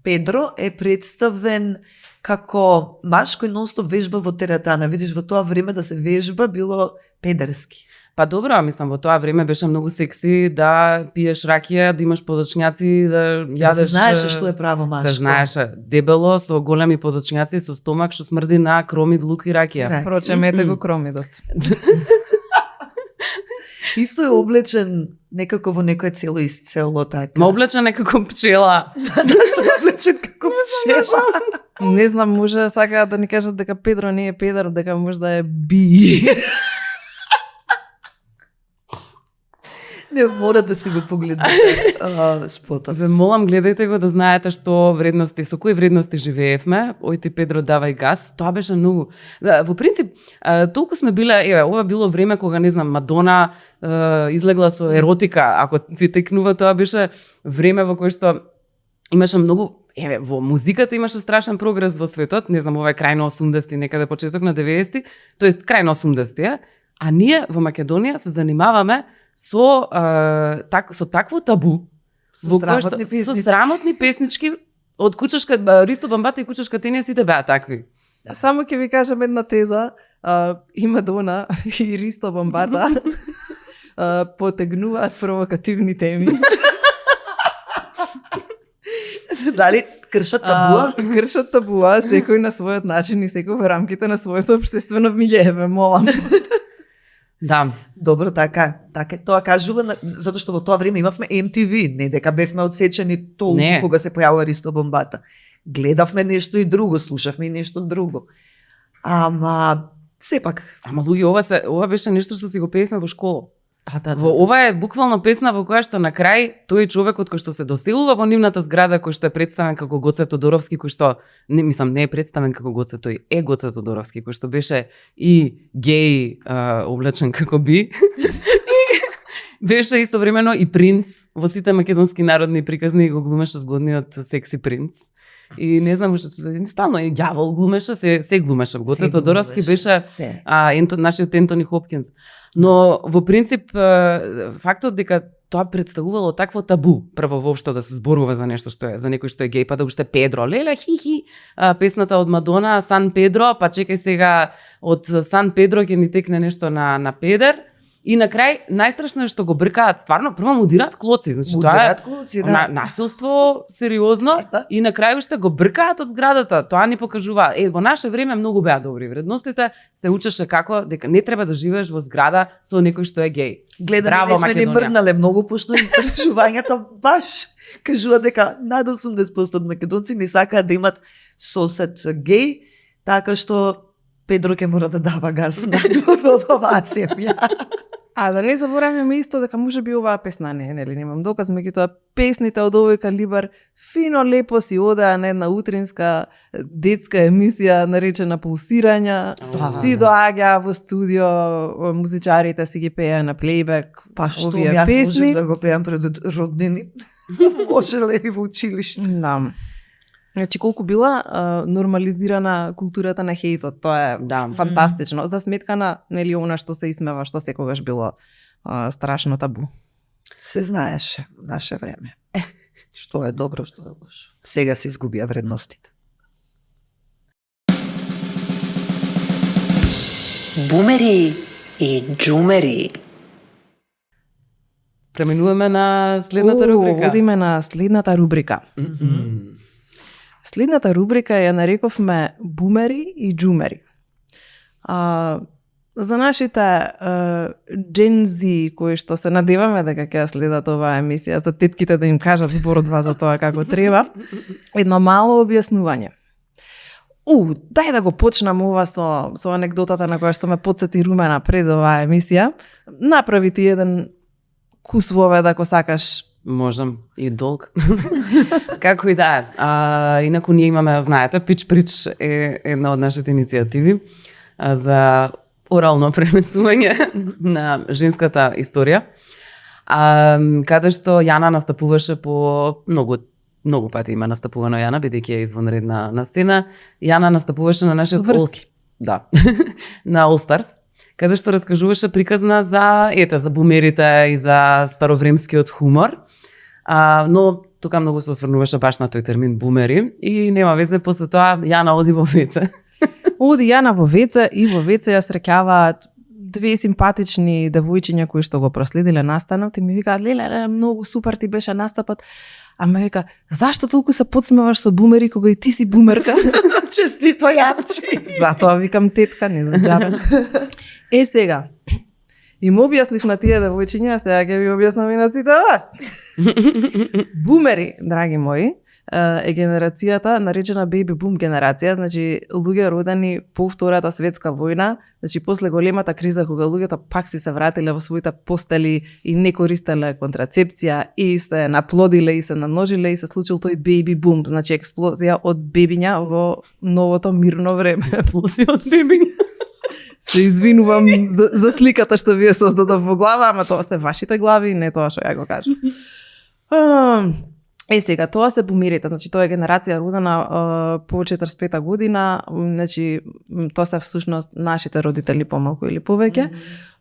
Педро е представен како маж кој нонстоп вежба во теретана. Видиш, во тоа време да се вежба било педерски. па добро, мислам во тоа време беше многу секси да пиеш ракија, да имаш подочњаци, да Се јадеш. знаеше што е право машко. Се знаеше, дебело со големи подочњаци со стомак што смрди на кромид, лук и ракија. Ракија. Прочемете го кромидот. Исто е облечен некако во некое цело изцело така. Ма облече некако пчела. Зашто е облечен како пчела? Не знам, може сакаат да ни кажат дека Педро не е педар, дека може да е би. Не мора да си го погледнете спотот. Ве молам, гледајте го да знаете што вредности, со кои вредности живеевме. Ојте Педро давај газ. Тоа беше многу. Во принцип, толку сме биле, ова било време кога не знам, Мадона излегла со еротика, ако ви текнува, тоа беше време во кое што имаше многу во музиката имаше страшен прогрес во светот, не знам, ова е крај на 80-ти, некаде почеток на 90-ти, тоест крај на 80-ти, а ние во Македонија се занимаваме со такво табу, Со во кое што- срамотни песнички. Со срамотни песнички од Кучешка Ристо Бамбата и Кучешка Тенија сите беа такви. Само ќе ви кажам една теза. И Мадона и Ристо Бомбата потегнуваат провокативни теми. Дали кршат табуа? Кршат табуа, секој на својот начин и секој во рамките на своето општествено милје, ве молам. Да. Добро, така. Така тоа кажува затоа што во тоа време имавме MTV, не дека бевме одсечени толку Не. кога се појавува Ристо Бомбата. Гледавме нешто и друго, слушавме и нешто друго. Ама сепак, Ама луѓе, ова беше нешто што си го пеевме во школа. да. Ова е буквално песна во која што на крај тој човекот кој што се доселува во нивната зграда, кој што е представен како Гоце Тодоровски, кој што не е представен како Гоце, тој е Гоце Тодоровски, кој што беше и геј облечен како би. Беше истовремено и принц во сите македонски народни приказни, го глумеше згодниот секси принц. И не знам што стално и ѓавол глумеше, се глумеше. Гоце Тодоровски беше се. нашиот Ентони Хопкинс. Но во принцип фактот дека тоа представувало такво табу, прво воопшто да се зборува за нешто што е за некој што е геј, па да уште Педро, леле хихи, песната од Мадона Сан Педро, па чекај сега од Сан Педро ќе ни текне нешто на Педер. И на крај најстрашно е што го бркаат, стварно прво му дираат клоци, значи тоа е насилство сериозно и на крај уште го бркаат од зградата. Тоа ни покажува, во наше време многу беа добри вредностите, се учеше како дека не треба да живееш во зграда со некој што е геј. Гледаме, не сме не мрднале многу, пошто истражувањата баш кажува дека над 80% од македонци не сакаат да имат сосед геј, така што Педро ќе мора да дава газ на од оваа семја. А да не забораваме исто дека може би оваа песна нели немам доказ, меѓутоа песните од овој калибар фино лепо си одеа на една утринска детска емисија наречена Пулсирања. Си доаѓа во студио, музичарите си ги пееа на плейбек. Па што овие јас песни. можев да го пеам пред роднини. Можеле и во училиште. Да. Значи колку била нормализирана културата на хејтот, тоа е фантастично. За сметка на нели она што се исмева, што секогаш било страшно табу. Се знаеше во наше време. Што е добро, што е лошо. Сега се изгубија вредностите. Бумери и джумери. Преминуваме на следната рубрика. Одиме на следната рубрика. Следната рубрика ја нарековме бумери и джумери. За нашите Gen Z кои што се надеваме дека ќе следат оваа емисија, за тетките да им кажат збор од два за тоа како треба, едно мало објаснување. Дај да го почнам ова со анегдотата на која што ме потсети Румена пред оваа емисија. Направи ти еден кус вовед ако сакаш. Можам и долг. Како и да е. Инаку ние имаме, знаете, Пич Прич е една од нашите иницијативи за орално пренесување на женската историја. Каде што Јана настапуваше по многу пати има настапувано Јана, бидејќи е извонредна на сцена. Јана настапуваше на нашиот на All Stars, каде што раскажуваше приказна за бумерите и за старовремскиот хумор. Но тука многу се осврнуваше баш на тој термин бумери и нема везе, после тоа Јана оди во веце. Оди Јана во веце и во веце ја среќаваат две симпатични девојчиња кои што го проследиле настанот и ми викаат: "Леле, многу супер ти беше настапот." Ама вика: "Зашто толку се подсмеваш со бумери кога и ти си бумерка?" Честито Јанчи. Затоа викам тетка, не за џабе. Сега, им објаснив на тие девојчиња, сега ќе ви објаснам и на сите вас. Бумери, драги мои, е генерацијата наречена беби бум генерација, значи луѓе родени по Втората светска војна, значи после големата криза кога луѓето пак си се вратиле во своите постели и не користеле контрацепција и се наплодиле и се намножиле и се случил тој беби бум, значи експлозија од бебиња во новото мирно време. Експлозија од бебиња. Се извинувам за сликата што вие создадов во глава, ама тоа се вашите глави, не тоа што ја го кажам. Сега, тоа се бумерите, значи тоа е генерација родена по 45-та година, значи тоа се всушност нашите родители помалку или повеќе.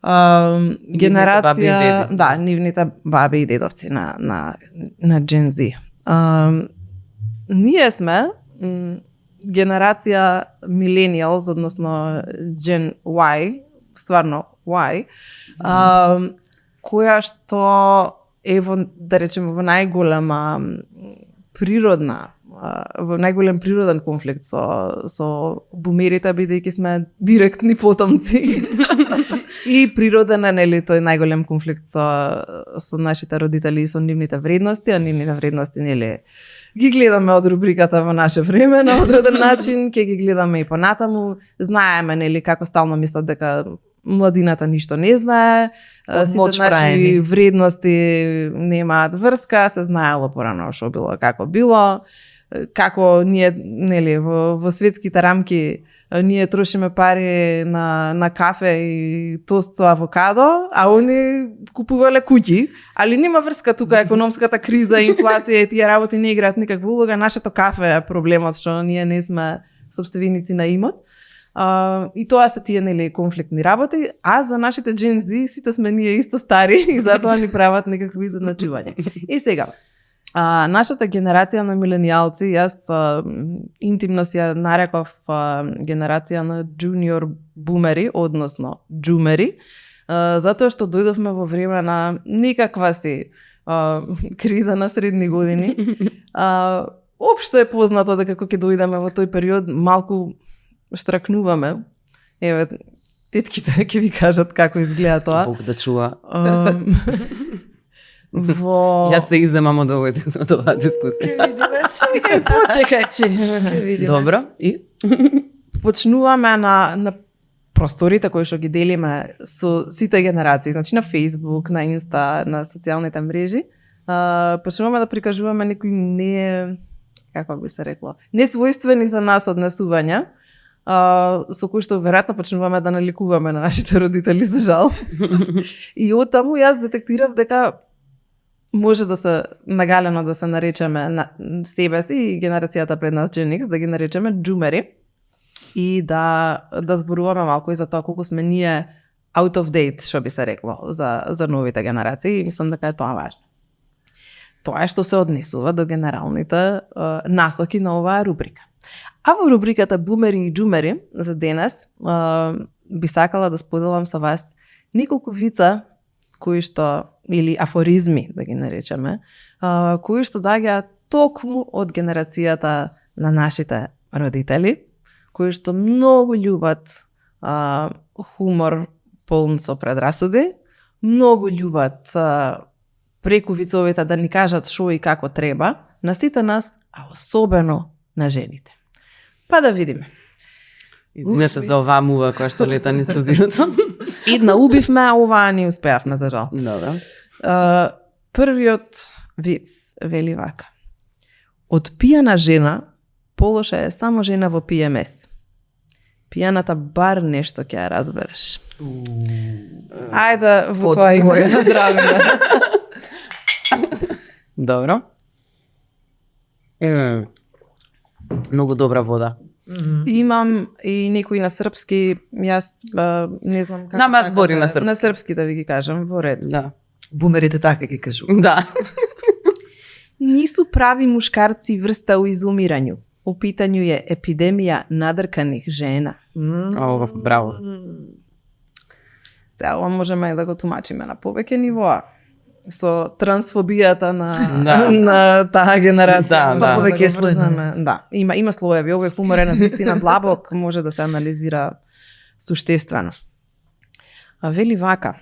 Генерација, да, нивните баби и дедовци на Gen Z. Ние сме генерација millennials, односно Gen Y, стварно Y, која што е во, да речеме, во најголема природна во најголем природен конфликт со бумерите, бидејќи сме директни потомци. И природен е, нели, тој најголем конфликт со нашите родители и со нивните вредности, а нивните вредности, нели, ги гледаме од рубриката во наше време на одреден начин, ќе ги гледаме и понатаму. Знаеме, нели, како стално мислат дека младината ништо не знае, сите наши вредности немаат врска, се знаело порано што било, како ние, нели, во светските рамки ние трошиме пари на кафе и тост со авокадо, а они купувале куќи, али нема врска тука, економската криза, инфлација и тие работи не играат никаква улога. Нашето кафе е проблемот што ние не сме сопственици на имот. И тоа се тие, нели, конфликтни работи, а за нашите джензи сите сме ние исто стари и затоа ни прават некакви изjednačувања. И сега, нашата генерација на миленијалци, јас интимно си ја нареков генерација на джуниор бумери, односно джумери, затоа што дојдовме во време на никаква си криза на средни години. Општо е познато дека кога ќе дојдеме во тој период, малку штракнуваме. Еве, тетките ќе ви кажат како изгледа тоа. Бог да чува. Јас се иземам од оваа дискусија. Ќе видиме. Почекајте. Добро, и? Почнуваме на просторите кои што ги делиме со сите генерации, значи на Facebook, на Инста, на социјалните мрежи. Почнуваме да прикажуваме некои како би се рекло, несвојствени за нас однесувања, со кои што веројатно почнуваме да наликуваме на нашите родители, за жал. И оттаму јас детектирав дека може да се нагалено да се наречеме на себе си и генерацијата пред нас Gen X, да ги наречеме джумери и да зборуваме малку и за тоа колку сме ние out of date, што би се рекло, за новите генерации, и мислам дека е тоа важно. Тоа е што се однесува до генералните насоки на оваа рубрика. А во рубриката Бумери и джумери за денес би сакала да споделам со вас неколку вица кои што, или афоризми да ги наречеме, кои што доаѓаат токму од генерацијата на нашите родители, кои што многу љубат хумор полн со предрасуди, многу љубат преку вицовите да ни кажат шо и како треба на сите нас, а особено на жените. Па да видиме. Извинете за оваа мува која што лета ни студиото. Идна убивме, а оваа не успеавме, за жал. Добро. Првиот виц вели вака. Од пијана жена, полоша е само жена во PMS. Пијаната бар нешто ќе ја разбереш. Ајде во тоа име. Здраве. Добро. Многу добра вода. Имам и некои на српски, јас не знам како. Нама збори на српски. На српски да ви ги кажам, во ред. Да. Бумерите така ги кажу. Да. Нису прави мушкарци врста у изумирању. У питању е епидемија надрканих жена. Ова, браво. Сега, ова можеме да го тумачиме на повеќе нивоа. Со трансфобијата на таа генерација. Да. Повеќе слоеви. Да, има слоеви. Овој хумор е навистина длабок, може да се анализира суштествено. А вели вака.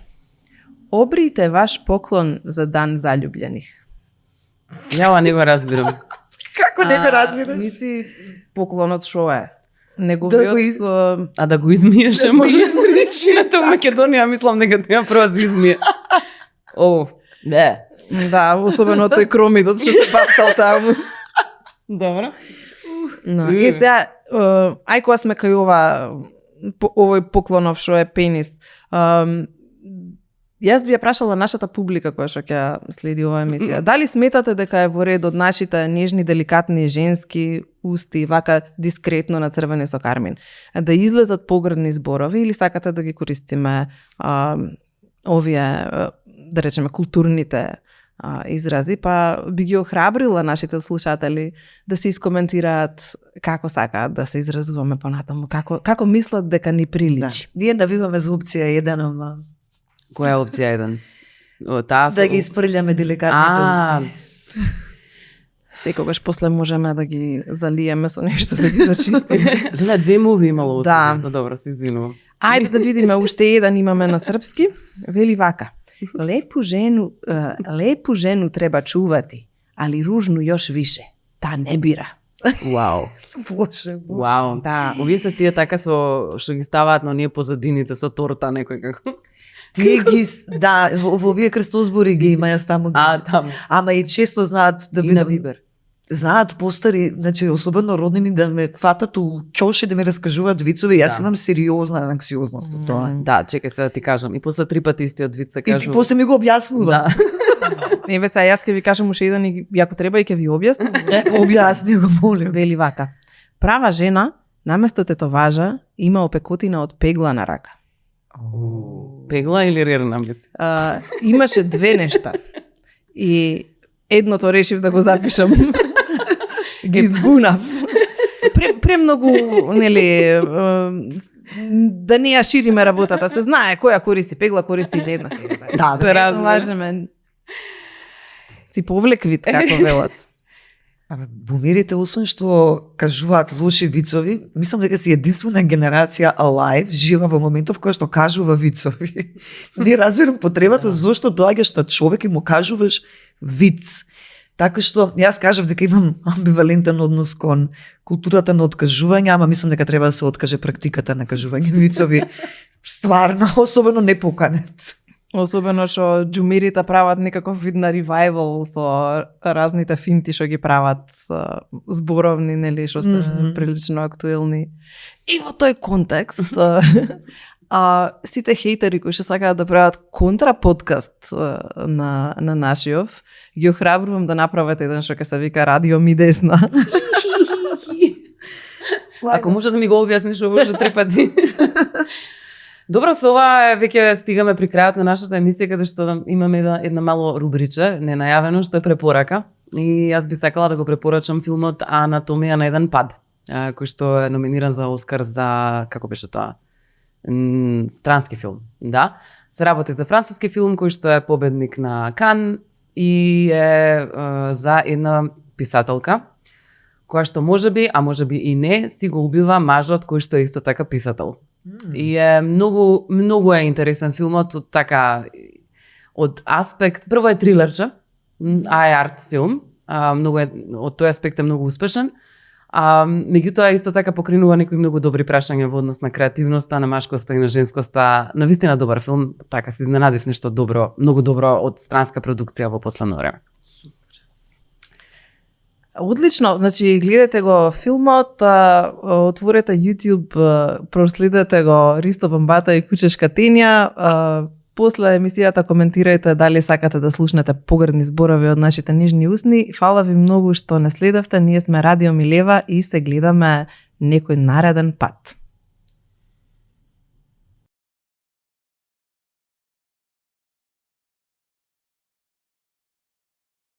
Обријте ваш поклон за дан заљублених. Ја не го разбирам. Како не го разбираш? Мисли поклонот шо е? Неговиот со... А да го измиеше, може да причината во Македонија, мислам дека треба прво да се измие. О, не. Да, особено тој кромидот што се паптал таму. Добро. No, и сега, ај кога сме кај овој поклонов шо е пенис, јас би ја прашала нашата публика која што ќе следи оваа емисија. Дали сметате дека е во ред од нашите нежни, деликатни женски усти, вака дискретно нацрвени со кармин, да излезат погрдни зборови, или сакате да ги користиме овие, да речеме, културните изрази, па би ги охрабрила нашите слушатели да се искоментираат како сакаат да се изразуваме понатаму, како мислат дека ни приличи. Да. Ние навиваме за опција 1, ама Која е опција 1? Таа да ги испрљаме деликатните усти. Секогаш после можеме да ги залиеме со нешто да ги зачистиме. Леле, 2 муви имало Да. остави. Добро, се извинувам. Ајде да видиме уште еден имаме на српски. Вели вака. Лепу жену треба чувати, али ружну још више. Та не бира. Вау. Боже, Вау. Да. Овие се тие така што ги ставаат на ние позадините со торта некој како. Тие ги, да, во овие крстозбори ги има, јас таму ги. Таму. Ама и често знаат да И на бидат, Вибер. знаат постари, значи особено роднини да ме фатат у ќош и да ми раскажуваат вицови, јас Да. имам сериозна анксиозност од тоа. Да, чекај се да ти кажам. И после 3 пати истиот вид се И кажува. после ми го објаснува. Да. Еве сега јас ќе ви кажам уште еден и ако треба и ќе ви објаснам. Објасни го, молим. Вели вака. Права жена, наместо тетоважа, има опекотина од пегла на рака. Пегла или рернамбит? Имаше две нешта. И едното решив да го запишам. Ги збунав. Премногу, нели, да не ја шириме работата. Се знае која користи пегла, користи и една сега. Да, се лажеме. Си повлек вид, како велат. Абе, бумерите, освен што кажуваат лоши вицови, мислам дека си единствена генерација alive, жива во моментов која што кажува вицови. Не разбирам потребата зошто доаѓаш на човек и му кажуваш виц. Така што јас кажав дека имам амбивалентен однос кон културата на откажување, ама мислам дека треба да се откаже практиката на кажување вицови. Стварно, особено непоканет. Особено што џумирите прават некаков вид на ревайвал со разните финти што ги прават зборовни, нели, што се прилично актуелни. И во тој контекст, сите хейтери кои што сакаат да прават контра подкаст на нашиов, ги охрабрувам да направат еден што ќе се вика Радио ми десна. Ако може да ми го објасниш ово што 3 пати. Добро, со ова веќе стигаме при крајот на нашата емисија, каде што имаме една мало рубриче, ненајавено, што е препорака. И јас би сакала да го препорачам филмот Анатомија на еден пад, кој што е номиниран за Оскар за, како беше тоа? Странски филм, да. Се работи за француски филм кој што е победник на Кан и е за една писателка која што можеби, а можеби и не, си го убива мажот кој што е исто така писател. И е многу е интересен филмот од така од аспект, прво е трилерче, а е арт филм, многу е од тој аспект е многу успешен. Меѓутоа исто така покренува некои многу добри прашања во однос на креативноста, на машкоста и на женскоста. Навистина добар филм, така се изненадив нешто добро, многу добро од странска продукција во последно време. Одлично, значи гледате го филмот, отворете YouTube, проследете го Ристо Бамбата и Кучешка Тенја, после емисијата коментирајте дали сакате да слушнете погрдни зборови од нашите нижни усни. Фала ви многу што не следевте, ние сме Радио Милева и се гледаме некој нареден пат.